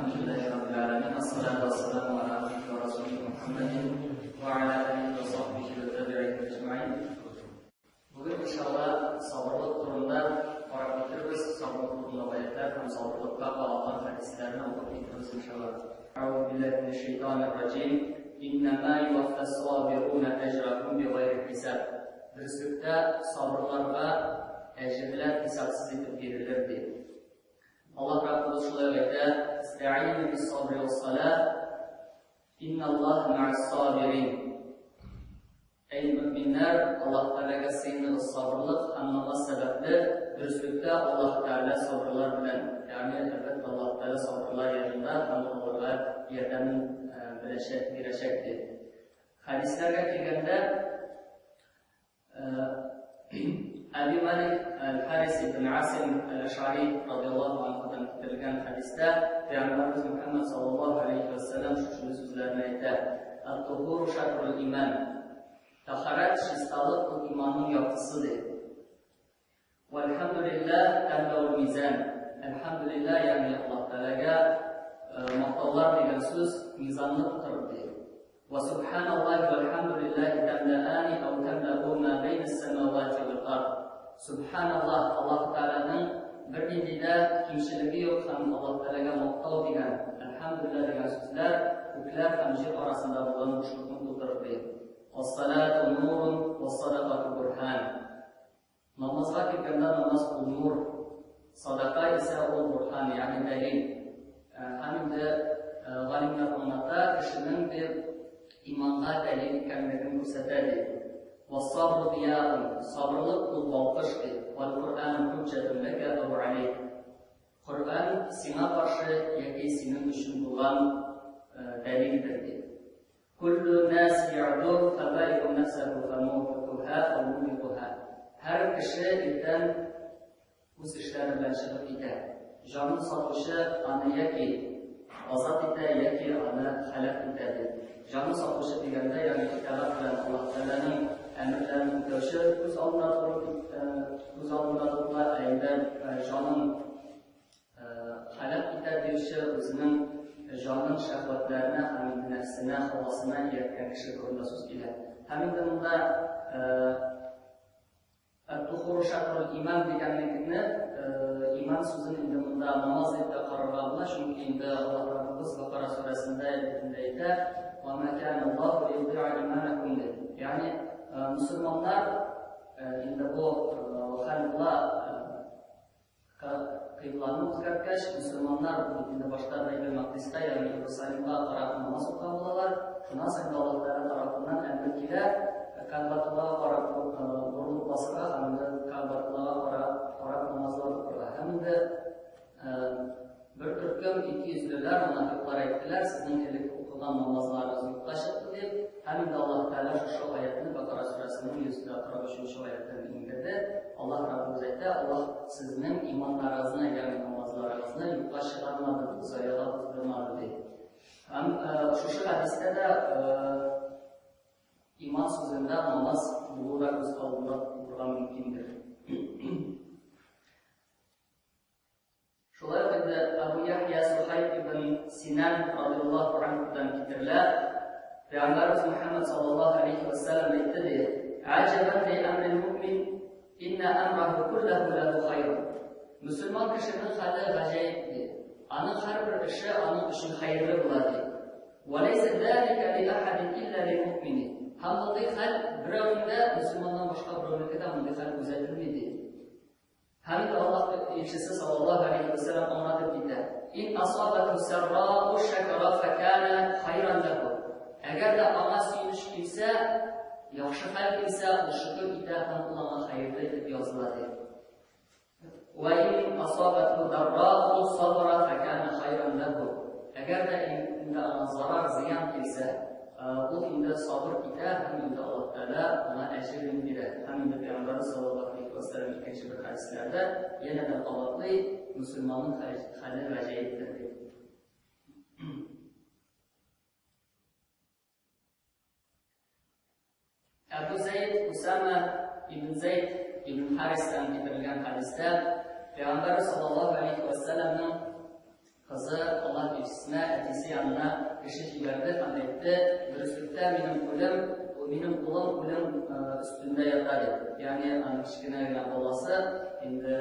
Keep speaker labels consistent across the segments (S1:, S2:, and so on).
S1: Әлхәмдүлилләһи раббил галәмин. Ассалату вассаламу аля абдиһи ва расулиһи Мухаммадин ва аля алихи ва сахбихи ва таби'ин әҗмәин. Бүген иншалла сабырлык турында карап китербез, сабырлык турында аятлар һәм сабырлыкка кагылган хәдисләрне укып китербез иншалла. Әгъузу биллаһи минәш шайтанир раҗим. Иннама юваффас сабируна әҗрахум бигайри хисаб. Дөреслектә сабырларга әҗерләр хисапсыз итеп бирелер ди. Аллаһ Раббыбыз шулай әйтә: "Истәгыйну бис-сабри вас-салах, инналлаһа мә'ас-сабирин." Әй мөэминнәр, Аллаһ Тәгаләгә сыеныгыз сабырлык һәм намаз сәбәпле, дөреслектә Аллаһ Тәгалә сабырлар белән, ягъни әлбәттә Аллаһ Тәгалә сабырлар янында һәм аларга ярдәмен беләчәк, бирәчәк ди. Хәдисләргә килгәндә, Әби Малик Әл-Харис ибн Асим Әл-Ашари радиаллаһу анһудан китерелгән хәдистә Пәйгамбәребез Мөхәммәд саллаллаһу алейһи ва сәлләм шушы сүзләрне әйтә: "Ат-тухуру шатрул иман." Тахарат, чисталык ул иманның яртысы ди. Вәлхәмдүлилләһ тәмләүл мизан. Әлхәмдүлилләһ, ягъни Аллаһ Тәгаләгә мактаулар дигән сүз мизанны тутырып ди. Ва субханаллаһи вәлхәмдүлилләһи тәмләани ау тәмләу ма бәйнәс самавати вәл ард. Субханаллаһ, Аллаһ Тәгаләнең бернинди дә кимчелеге юк һәм Аллаһ Тәгаләгә мактау дигән, әлхәмдүлилләһ дигән сүзләр күкләр һәм җир арасында булган бушлыкны тутырып ди. Ас-салату нурун, вас-садакату бурһан. Намазга килгәндә намаз ул нур, садака исә ул бурһан, ягъни дәлил. Һәм инде галимнәр аңлата, кешенең бер иманга дәлил икәнлеген күрсәтә ди. Вассабру дияун, сабырлык ул балкыш ди. Вал Коръән хуҗҗәтун ләкә ау алейк. Коръән сиңа каршы яки синең өчен булган дәлилдер ди. Күллү нәс ягъду фәбаиу нәфсәһү фәмуһикуһа ау мубикуһа. Һәр кеше иртән үз эшләре белән чыгып китә. Җанын сатучы аны яки азат итә, яки аны һәлак итә ди. Җанын сатучы дигәндә, ягъни итагать белән Аллаһ Тәгаләнең әмерләрен үтәүче күз алдында торып, күз алдында тотыла, ә инде җанын Һәлак итә диюче үзенең җанын шәһвәтләренә һәм инде нәфсенә, һавасына иярткән кеше турында сүз килә. Һәм инде монда Әт-тухуру шатрул иман дигәнлекне иман сүзен инде монда намаз дип тә карарга була, чөнки инде Аллаһ Раббыбыз Бакара сүрәсендә инде әйтә: "Ва ма кана Аллаһу лиюди'a иманакум" дип. Ягъни мусульманнар инде бу хәл була Кыйбланы үзгәрткәч, мөселманнар инде башта Бәйтел-Мәкъдискә, ягъни Иерусалимга карап намаз укыган булалар. Шуннан соң инде Аллаһ Тәгалә тарафыннан әмер килә, Кәгъбәтуллага карап борылып басырга һәм инде Кәгъбәтуллага карап, карап намазлар укырга. Һәм инде бер төркем икейөзлеләр, монафиклар әйттеләр, сезнең элек укыган намазларыгыз юкка чыкты дип. Һәм инде Аллаһ Тәгалә шушы аятны Бакара сүрәсенең 143 аятен иңдерде. Аллаһ Раббыбыз әйтә, Аллаһ сезнең иманнарыгызны, ягъни намазларыгызны юкка чыгармады, заяга уздырмады ди. Һәм шушы хәдистә дә иман сүзендә намаз булу да күз алдында тотылырга мөмкиндер. Шулай ук инде Абу Яхья Сухайб ибн Синан радиаллаһу анһудан китерелә. Пәйгамбәрбез Мухаммад саллаллаһу алейхи ва саллям әйтте ди: "Аҗабан ли амрил муъмин, инна амраху куллаху лаху хайр." Мөселман кешенең хәле гаҗәеп ди. Аның һәрбер эше аның өчен хәерле була ди. Ва ләйсә залика ли ахадин илля лил муъмини. Һәм мондый хәл берәүнең дә мөселманнан башка берәүнеке дә мондый хәл күзәтелми ди. Һәм инде Аллаһ илчесе саллаллаһу алейһи ва сәлләм аңлатып китә. Ин асабату саррау шакара факана хайран лаху. Әгәр дә аңа сөенеч килсә, яхшы хәл килсә, ул шөкер итә һәм ул аңа хәерле итеп языла ди. Ва ин асабату даррау сабара факана хайран лаху. Әгәр дә инде аңа зарар, зыян килсә, Ул инде сабыр итә һәм инде Аллаһ Тәгалә аңа әҗерен бирә. Һәм инде Пәйгамбәрбез саллаллаһу алейһи ва сәлләм икенче бер хәдисләрдә янә дә кабатлый, мөселманның хәле гаҗәептер дип. Әбу Зәйд Усама ибн Зәйд ибн Харистан китерелгән хәдистә Пәйгамбәрбез саллаллаһу алейһи ва сәлләмнең кызы Аллаһ илчесенә, әтисе янына кеше җибәрде һәм әйтте, дөреслектә минем үлем, минем улым үлем өстендә ята дип. Ягъни аның кечкенә генә баласы инде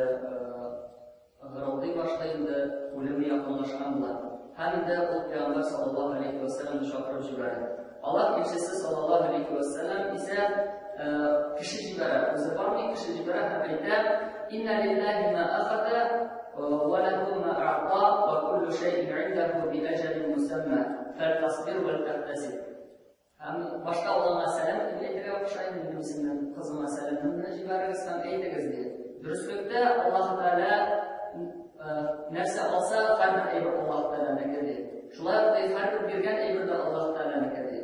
S1: гырылдый башлый инде, үлеме якынлашкан була. Һәм инде ул пәйгамбәр саллаллаһу алейхи ва сәлламне чакырып җибәрә. Аллаһ илчесе саллаллаһу алейхи ва сәллам исә кеше җибәрә, үзе бармый, кеше җибәрә һәм әйтә: "Инна лиллаһи ма ахада ва лаху ма а'та ва куллу шәйин индаху би аҗалин мусамма, фәлтасбир ва тәхтасиб." Һәм башта ул аңа сәлам дип әйтергә куша инде, минем исемнән кызыма сәламемне җибәрегез һәм әйтегез ди. Дөреслектә Аллаһ Тәгалә нәрсә алса, һәрбер әйбер Аллаһ Тәгаләнеке ди. Шулай ук ди, һәрбер биргән әйбер дә Аллаһ Тәгаләнеке ди.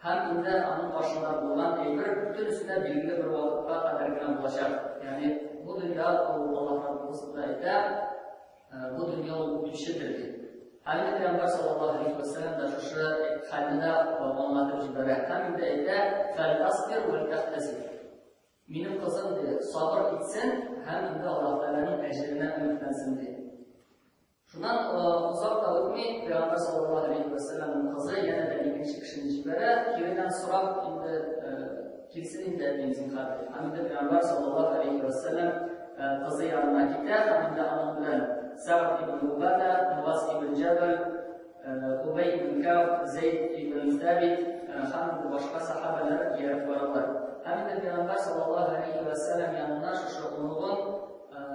S1: Һәм инде аның каршында булган әйбер бөтенесе дә билгеле бер вакытка кадәр генә булачак. Ягъни бу дөнья ул Аллаһ Раббыбыз да әйтә, бу дөнья ул үтүчедер ди. Һәм инде Пәйгамбәр саллаллаһу алейһи ва сәлләм дә шушы хәлне дә аңлатып җибәрә. Һәм инде әйтә, "Фәлтасбир вәл тәхтасиб." Минем кызым ди, сабыр итсен һәм инде Аллаһ Тәгаләнең әҗеренә өметләнсен ди. Шуннан озак та үтми, Пәйгамбәр саллаллаһу алейһи ва сәлләмнең кызы янә дә икенче кешене җибәрә, киредән сорап инде килсен инде әтием зинһар дип. Һәм инде Пәйгамбәр саллаллаһу алейһи ва сәлләм кызы янына китә һәм инде аның белән Сәгъд ибн Убада, Муаз ибн Җәбәл, Убай ибн Кәгъб, Зәйд ибн Сәбит һәм инде башка сахабәләр ияреп баралар. Һәм инде Пәйгамбәр саллаллаһу алейһи ва сәлләм янына шушы оныгын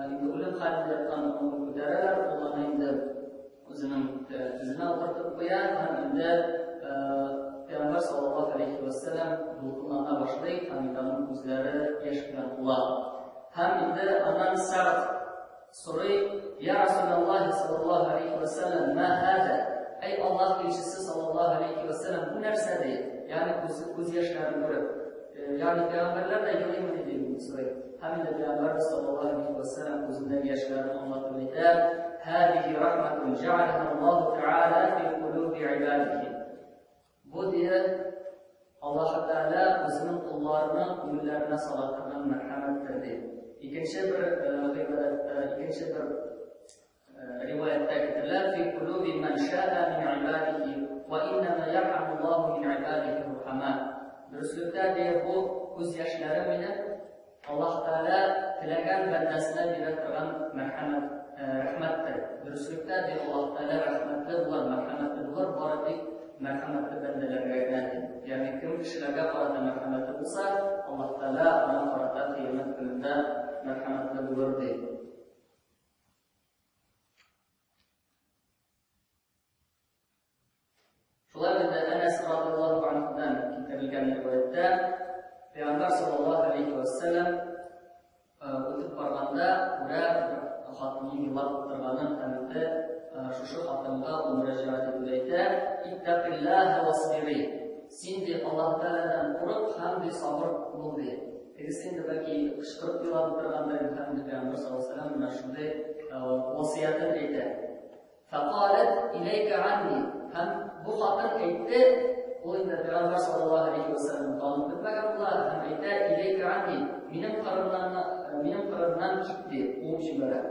S1: Инде үлем хәлендә яткан оныгын күтәрәләр, ул аны инде үзенең тезенә утыртып куя һәм инде Пәйгамбәр саллаллаһу алейхи ва сәлләм дулкынлана башлый һәм инде аның күзләре яшь белән тула. Һәм инде аннан Сәгъд сорый: "Я Расулаллаһ саллаллаһу алейхи ва сәлләм, ма һаза?" Әй Аллаһ илчесе саллаллаһу алейхи ва сәлләм, бу нәрсә ди? Ягъни күз яшьләрен күреп. Ягъни пәйгамбәрләр дә елыймыни дип сорый. Һәм инде пәйгамбәрбез саллаллаһу алейһи ва сәлләм үзенең яшьләрен аңлатып әйтә: "Һазихи рахматун җә'алаһа Аллаһу Тәгалә фи кулуби ибадихи." Бу дия Аллаһ Тәгалә үзенең колларының күңелләренә сала торган мәрхәмәттер ди. Икенче бер гыйбадәттә, икенче бер риваятьтә китерелә: "Фи кулуби ман ша'a мин ибадихи ва иннама ярхамуллаһу мин ибадихи рухама." Дөреслектә ди, бу күз яшьләре мине Аллаһ Тәгалә теләгән бәндәсенә бирә торган мәрхәмәт, рәхмәттер. Дөреслектә ди, Аллаһ Тәгалә рәхмәтле булыр, мәрхәмәтле булыр, бары тик мәрхәмәтле бәндәләргә генә ди. Ягъни кем кешеләргә карата мәрхәмәтле булса, Аллаһ Тәгалә аңа карата кыямәт көнендә мәрхәмәтле булыр ди. Шулай инде Әнәс радиаллаһу анһудан китерелгән риваятьтә Пәйгамбәр саллаллаһу алейхи ва сәлләм үтеп барганда күрә бер хатынның елап утырганын һәм инде шушы хатынга ул мөрәҗәгать итеп әйтә: "Иттакиллаһа васбири." Син ди Аллаһ Тәгаләдән курык һәм ди сабыр бул ди. Тегесе инде бәлки кычкырып елап утыргандыр инде һәм инде Пәйгамбәр саллаллаһу алейһи ва сәлләм менә шундый васыятен әйтә. Фәкаләт иләйкә анни. Һәм бу хатын әйтте, ул инде Пәйгамбәр саллаллаһу алейһи ва сәлләм танып бетмәгән була һәм әйтә, иләйкә анни, минем кырымнан, минем кырымнан кит ди, куып җибәрә.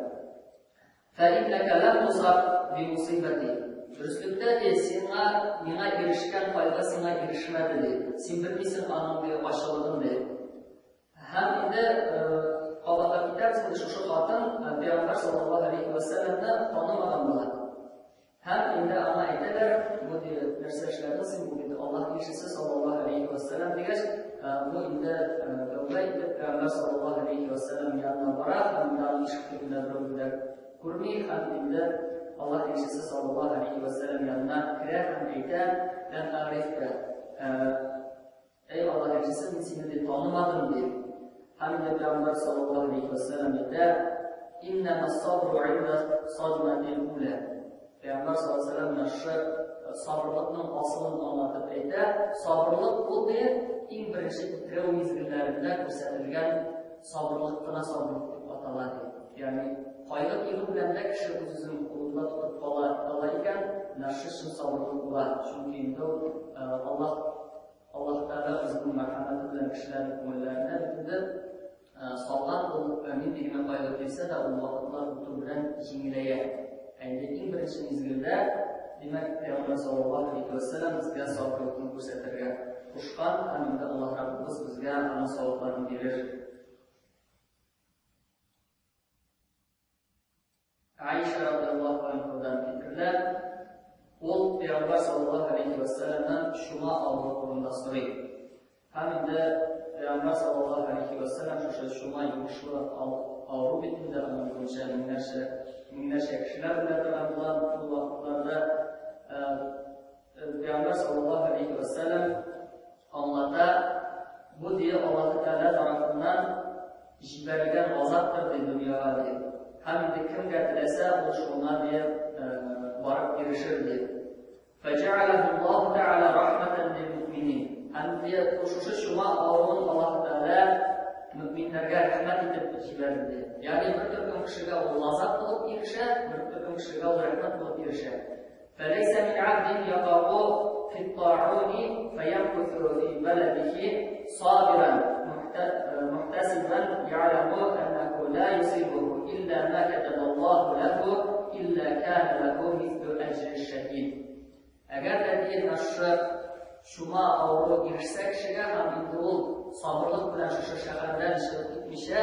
S1: Фәиннәкә ләм тусаб би мусибәти. Дөреслектә ди, сиңа, миңа ирешкән кайгы сиңа ирешмәде ди. Син белмисең аның ди ачылыгын ди. Һәм инде кабатлап китәбез, инде шушы хатын Пәйгамбәр саллаллаһу алейһи ва сәлләмне танымаган була. Һәм инде аңа әйтәләр, бу ди нәрсә эшләдең син, бу бит Аллаһ илчесе саллаллаһу алейһи ва сәлләм дигәч, бу инде тәүбә итеп Пәйгамбәр саллаллаһу алейһи ва сәлләм янына бара һәм инде аның ишек төбендә берәүне дә күрми һәм инде Аллаһ илчесе саллаллаһу алейһи ва сәлләм янына керә һәм әйтә, ләм әгърифкә, Әй Аллаһ илчесе, мин сине ди танымадым ди. Һәм инде Пәйгамбәр саллаллаһу алейһи ва сәлләм әйтә, Иннәмә сабру инда садматил ула. Пәйгамбәр саллаллаһу алейһи ва сәлләм менә шушы сабырлыкның асылын аңлатып әйтә, сабырлык ул ди иң беренче тетрәү мизгелләрендә күрсәтелгән сабырлык кына сабырлык дип атала ди. Ягъни кайгы килү белән дә кеше үз-үзен кулында тотып кала ала икән, менә шушы чын сабырлык була. Чөнки инде ул Аллаһ Аллаһ Тәгалә үзенең мәрхәмәте белән кешеләрнең күңелләренә бит инде салган ул нинди генә кайгы килсә дә, ул вакытлар үтү белән җиңеләя. Ә инде иң беренче мизгелдә, димәк, Димәк, Пәйгамбәр саллаллаһу алейһи вә сәлләм безгә сабырлыкны күрсәтергә кушкан һәм инде Аллаһ Раббыбыз безгә аның савапларын бирер. Аиша радиаллаһу анһадан китерелә, ул Пәйгамбәр саллаллаһу алейһи вә сәлләмнән чума авыруы турында сорый. Һәм инде Пәйгамбәр саллаллаһу алейһи вә сәлләм шушы чума йогышлы авыру бит инде, аның буенча меңнәрчә, меңнәрчә кешеләр үлә торган була ул вакытларда. Пәйгамбәр саллаллаһу алейһи вә сәлләм аңлата, бу ди Аллаһы Тәгалә тарафыннан җибәрелгән газаптыр ди дөньяга ди. Һәм инде кемгә теләсә, ул шуңа ди барып ирешер ди. Фәҗәгәләһу Аллаһу Тәгалә рахмәтән лил-муъминин. Һәм ди шушы чума авыруын Аллаһы Тәгалә мөэминнәргә рәхмәт итеп җибәрде ди. Ягъни бер төркем кешегә ул газап булып ирешә, бер төркем кешегә ул рәхмәт булып ирешә. فليس من عبد يقع في الطاعون فيمكث في بلده صابرا محتسبا يعلم أنه لا يصيبه إلا ما كتب الله له إلا كان له مثل أجر الشهيد. Әгәр дә ди шушы чума авыруы ирешсә кешегә һәм инде ул сабырлык белән шушы шәһәрдән чыгып китмичә,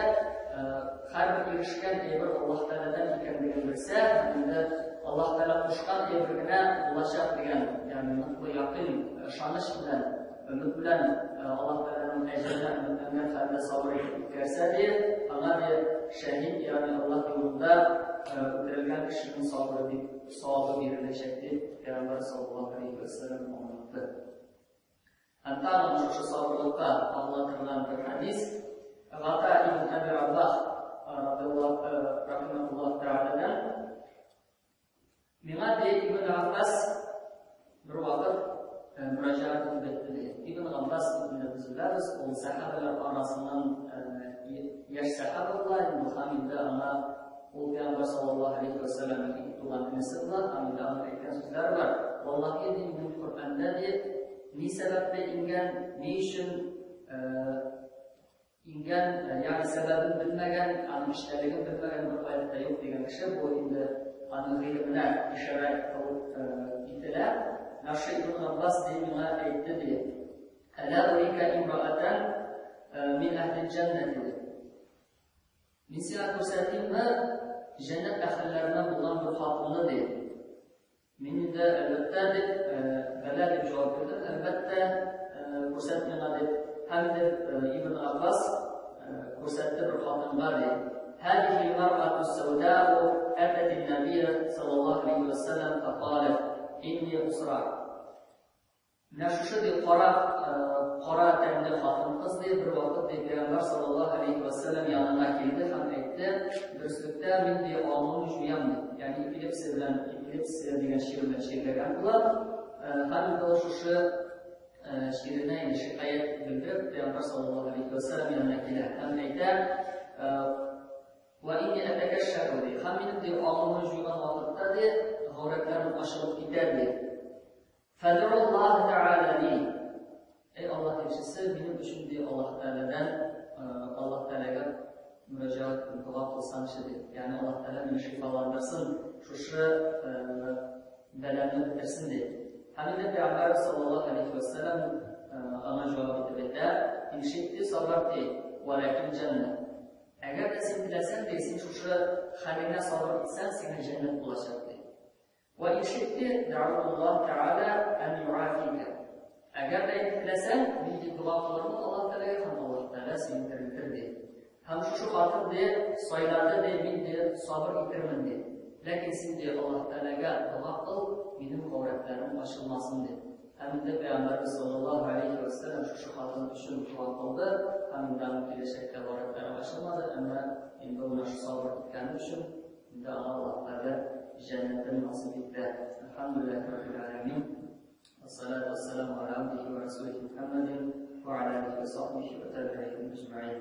S1: һәрбер ирешкән әйбер Аллаһ Тәгаләдән икәнлеген белсә, һәм инде Аллаһ Тәгалә кушкан әйбер генә булачак дигән, ягъни ныклы якын ышаныч белән, өмет белән Аллаһ Тәгаләнең әҗеренә өметләнгән хәлдә сабыр итеп үткәрсә ди, аңа ди шәһид, ягъни Аллаһ юлында үтерелгән кешенең сабыры дип савабы биреләчәк дип Пәйгамбәр саллаллаһу алейһи вә сәлләм аңлатты. Һәм тагын шушы сабырлыкка аңла торган бер хәдис Гата ибн Әби Рабах рахимахуллаһ тәгаләдән миңа ди Ибн Аббас бер вакыт мөрәҗәгать итеп әйтте ди. Ибн Аббас инде без беләбез, ул сәхабәләр арасыннан яшь сәхабә була, инде һәм инде аңа ул Пәйгамбәр саллаллаһу алейһи вә сәлләмнең ике туган энесе була, һәм инде аның әйткән сүзләре бар. Валлаһи ди, минем Коръәндә ди, ни сәбәпле иңгән, ни өчен иңгән, ягъни сәбәбен белмәгән, аның эчтәлеген белмәгән бер аят та юк дигән кеше, бу инде аның гыйлеменә ишарә ителә. Нашы ибн Аббас ди миңа әйтте ди. Әлә урика имраатан мин әһлил җәннә диде. Мин сиңа күрсәтимме җәннәт әһелләреннән булган бер хатынны ди. Мин инде әлбәттә дип, бәлә дип җавап бирдем. Әлбәттә, күрсәт миңа дип. Һәм инде Ибн Аббас күрсәтте бер хатынга ди. هذه المرأة السوداء أتت النبي صلى الله عليه وسلم فقالت إني أسرع. Менә шушы ди кара кара тәнле хатын-кыз ди бер вакыт ди Пәйгамбәр саллаллаһу алейһи вә сәлләм янына килде һәм әйтте, дөреслектә мин ди аңымны җуям ди. Ягъни эпилепсия белән эпилепсия дигән чир белән чирләгән була. Һәм инде ул шушы чиренә инде шикаять белдереп Пәйгамбәр саллаллаһу алейһи вә сәлләм янына килә һәм әйтә, Вә инни әтәкәшшәфү ди. Һәм минем ди аңымны җуйган вакытта ди гаурәтләрем ачылып китә ди. Фәдү Аллаһ Тәгалә ли. Әй Аллаһ илчесе, минем өчен ди Аллаһ Тәгаләдән, Аллаһ Тәгаләгә мөрәҗәгать итеп дога кылсаңчы ди. Ягъни Аллаһ Тәгалә мине шифаландырсын, шушы бәламне бетерсен ди. Һәм инде Пәйгамбәр саллаллаһу алейһи ва сәлләм аңа җавап итеп әйтә: "Ин ши'ти сабарти, ва ләкин җәннә". Әгәр дә син теләсәң ди, син шушы хәлеңә сабыр итсәң, сиңа җәннәт булачак ди. Вә ин ши'ти дәгъутуллаһ Тәгалә ән юафика. Әгәр дә инде теләсәң, мин ди дога кылырмын Аллаһ Тәгаләгә һәм Аллаһ Тәгалә сине терелтер ди. Һәм шушы хатын ди сайлады ди, мин ди сабыр итермен ди. Ләкин син ди Аллаһ Тәгаләгә дога кыл, минем гаурәтләрем ачылмасын ди. Һәм инде Пәйгамбәрбез саллаллаһу алейһи вә сәлләм шушы хатын өчен дога кылды, һәм инде аның киләчәктә гаурәтләре ачылмады, әмма инде ул менә шул сабыр иткәне өчен инде аңа Аллаһ Тәгалә җәннәтен насыйп итте. Әлхәмдүлилләһи раббил галәмин. Вассалату вассаламу аля абдихи ва расулихи Мухаммадин ва аля алихи ва сахбихи ва таби'ин аҗмаин.